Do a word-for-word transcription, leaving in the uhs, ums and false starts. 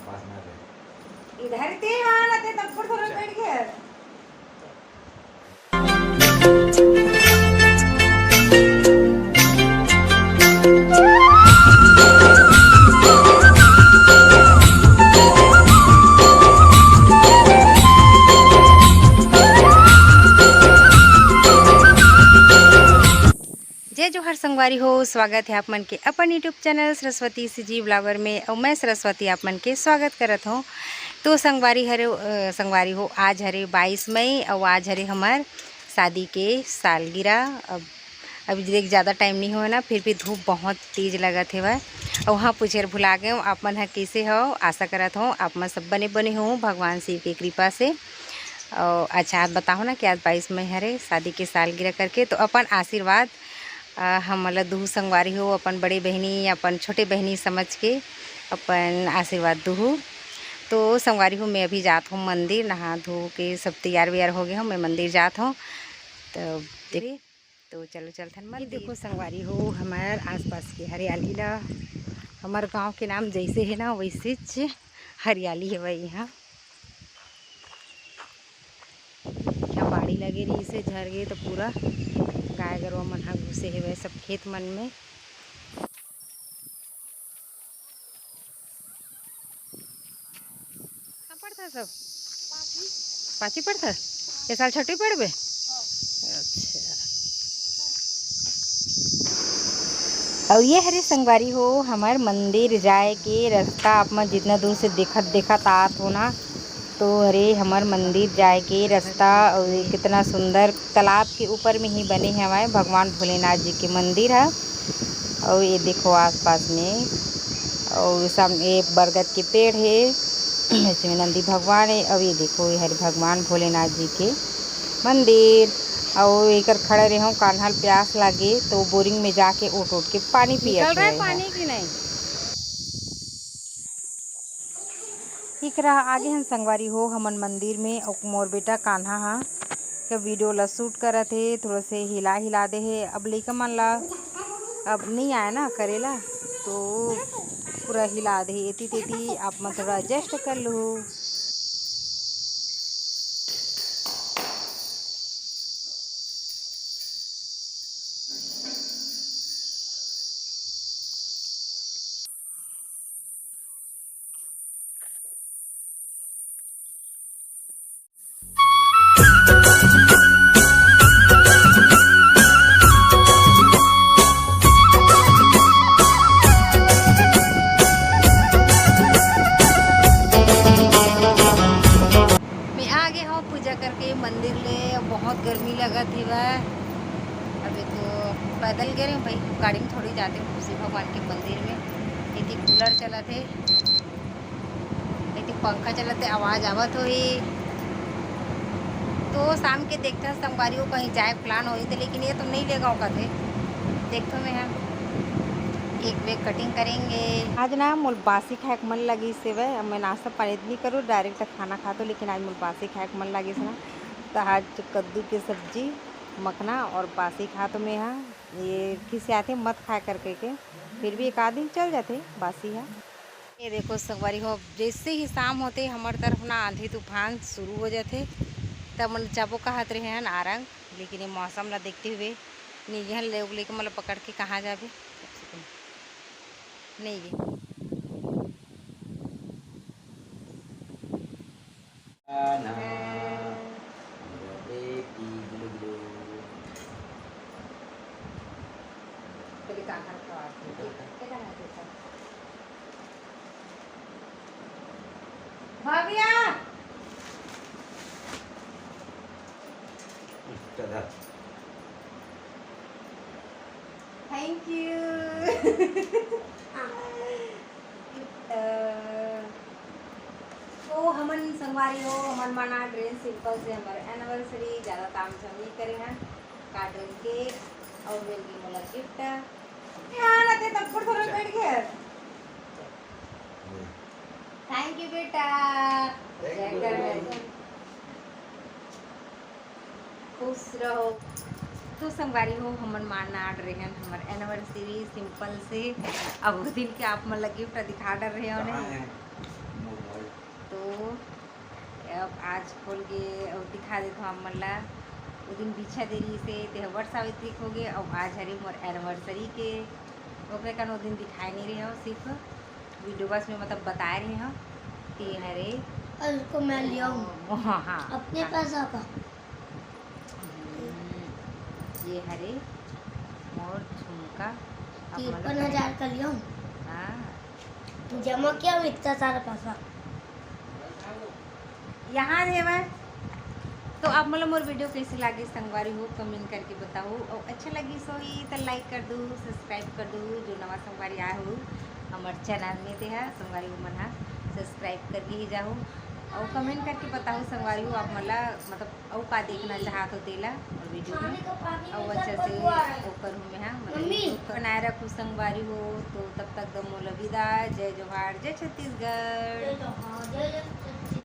इधर ते हाँ ना ते तब पर थोड़ा बैठ गया। जय जोहार संगवारी हो, स्वागत है आप मन के अपन YouTube channel Saraswati CG blogger में। और मैं सरस्वती आप मन के स्वागत करत हूँ। तो संगवारी हरे, अ, संगवारी हो, आज हरे बाईस मई और आज हरे हमार शादी के सालगिरह। अब अभी देख, ज़्यादा टाइम नहीं हुआ ना, फिर भी धूप बहुत तेज लगत हेवय। और हाँ, पूछे भुला गए हूँ, आप मन ह कैसे हो? आशा करत हूँ आप मन सब बने बने हो भगवान शिव के कृपा से। और अच्छा, आप बताओ ना कि आज बाईस मई हरे शादी के सालगिरह करके, तो अपन आशीर्वाद, अ, हमन ल दुहू संगवारी हो, अपन बड़े बहिनी, अपन छोटे बहिनी समझ के अपन आशीर्वाद दुहू। तो संगवारी हो, मैं अभी जात हूँ मंदिर, नहा धो के सब तैयार वैयार हो गए हूँ, मैं मंदिर जात हूँ। तो देख, तो चलो चलथन ये मंदिर। देखो संगवारी हो, हमार आसपास के हरियाली ला, हमार गांव के नाम जैसे है ना वैसे च हरियाली है भाई। यहाँ क्या बाड़ी लगे रही से झर गए तो पूरा गाय गरवा मन हा घुसे हेवय सब खेत मन में। कहाँ पढ़ता सब? पाँचवीं पढ़ता? ये साल छठवीं पढ़बे? अच्छा। और ये हरे संगवारी हो, हमार मंदिर जाए के रास्ता। आप मन जितना दूर से देखत देखत आत हो ना, तो हरे हमार मंदिर जाए के रास्ता। और ये कितना सुंदर तालाब के ऊपर में ही बने हवय भगवान भोलेनाथ जी के मंदिर है। और ये देखो आसपास में, और सामने ये बरगद के पेड़ है, इसमें नंदी भगवान है। और ये देखो, ये हरे भगवान भोलेनाथ जी के मंदिर। और एकर खड़े रहे हूँ, कान्हा ल प्यास लागे तो बोरिंग में जाके उठ उठ के पानी पियत निकल रहा है हवय। पानी कि नहीं? इकरा आगे हन संगवारी हो हमन मंदिर में, अउ मोर बेटा कान्हा हा के वीडियो ला शूट करत हे, थोड़ा से हिला हिला दे हे। अब लइका मन ला अब नहीं आए ना करेला, तो पूरा हिला दे हे। एती तेती आप मन थोड़ा एडजस्ट कर लू। मैं आ गे हव पूजा करके मंदिर ले। बहुत गर्मी लगत हेवय। अभी तो पैदल गे रहे भाई, गाड़ी में थोड़ी जाते हैं शिव भगवान के मंदिर में। एती कूलर चलत हे, एती पंखा चलत हे, आवाज आवत होही। तो शाम के देखथन संगवारी हो, कहीं जाए प्लान होही तो, लेकिन ये तो नहीं लेगा कथे। देखथो मैं हम केक वेक कटिंग करेंगे। आज ना मोर बासी खाए के मन लगिस हेवय, अब मैं नाश्ता पानी तो नहीं करूँ, डायरेक्ट खाना खातो, लेकिन आज मोर बासी खाए के मन लगिस ना, तो आज कद्दू के सब्जी, मखना और बासी खातो मैं हा। ये खिसियाथे मत खाए करके के, फिर भी एक आध दिन चल जाथे बासी हा। ये देखो संगवारी हो, जैसे ही शाम होते हमर तरफ ना आंधी तूफान शुरू हो जाथे, तब मन जाबो कहत रहे हन आरंग, लेकिन ये मौसम ला देखते हुए नहीं गे हन, लोग लेके मतलब पकड़ के कहाँ जाबे, नहीं गे। ना, बेटी गुलगुलू। तेरी काका को आवाज दे। भव्या। चला। Thank you। अ, तो हमन संगवारी हो, हमन माना ड्रेस सिंपल से हमर एनिवर्सरी, ज़्यादा ताम झाम नहीं करे हन। का ड्रेस केक और मिल गई मोला गिफ्ट। हाँ, ना ते तब पर थोड़ा बैठ गया। Thank you बेटा। Thank you। जय करम। खुश रहो। तो संगवारी हो, हमन मानना आड रहे हन हमर एनिवर्सरी सिंपल से। अब वो दिन के आप मन ला गिफ्ट दिखा डर रहे हो कहाँ नहीं? है? तो अब आज खोल के अउ दिखा देत हव आप मन ला। वो दिन बिछा दे रहिस हे, तेहा वर्षा सावित्री हो गे। अउ आज हरे मोर एनिवर्सरी के, ओकरे कारण वो दिन दिखाए नहीं रहे हव, सिर्फ वीडियो बस में मतलब बताए रहे हव कि हरे। और उसको मैं लिया हूँ हाँ, हाँ, अपने हाँ। पैसा का। हम्म, ये हरे मोर झुमका। आप मन ला तिरपन हजार का लिया हूँ। हाँ। जमा किया हूँ इतना सारा पैसा। यहाँ देवर। तो आप मन ला मोर वीडियो कैसे लागे संगवारी हो, कमेंट करके बताओ। और अच्छा लगिस होही तो लाइक कर दू, सब्सक्राइब कर दू। जो नवा संगवारी आए हो हमर चैनल में, तेहा संगवारी हो मन हा सब्सक्राइब करके ही जाओ। और कमेंट करके बताओ संगवारी हो, आप मन ला मतलब अउ का देखना चाहत हो तेला और वीडियो में। और अच्छा से वो करूँ मैं, हाँ, मतलब मम्मी। बनाए रखू संगवारी हो। तो तब तक दो मोला विदा, जय जोहार, जय छत्तीसगढ़।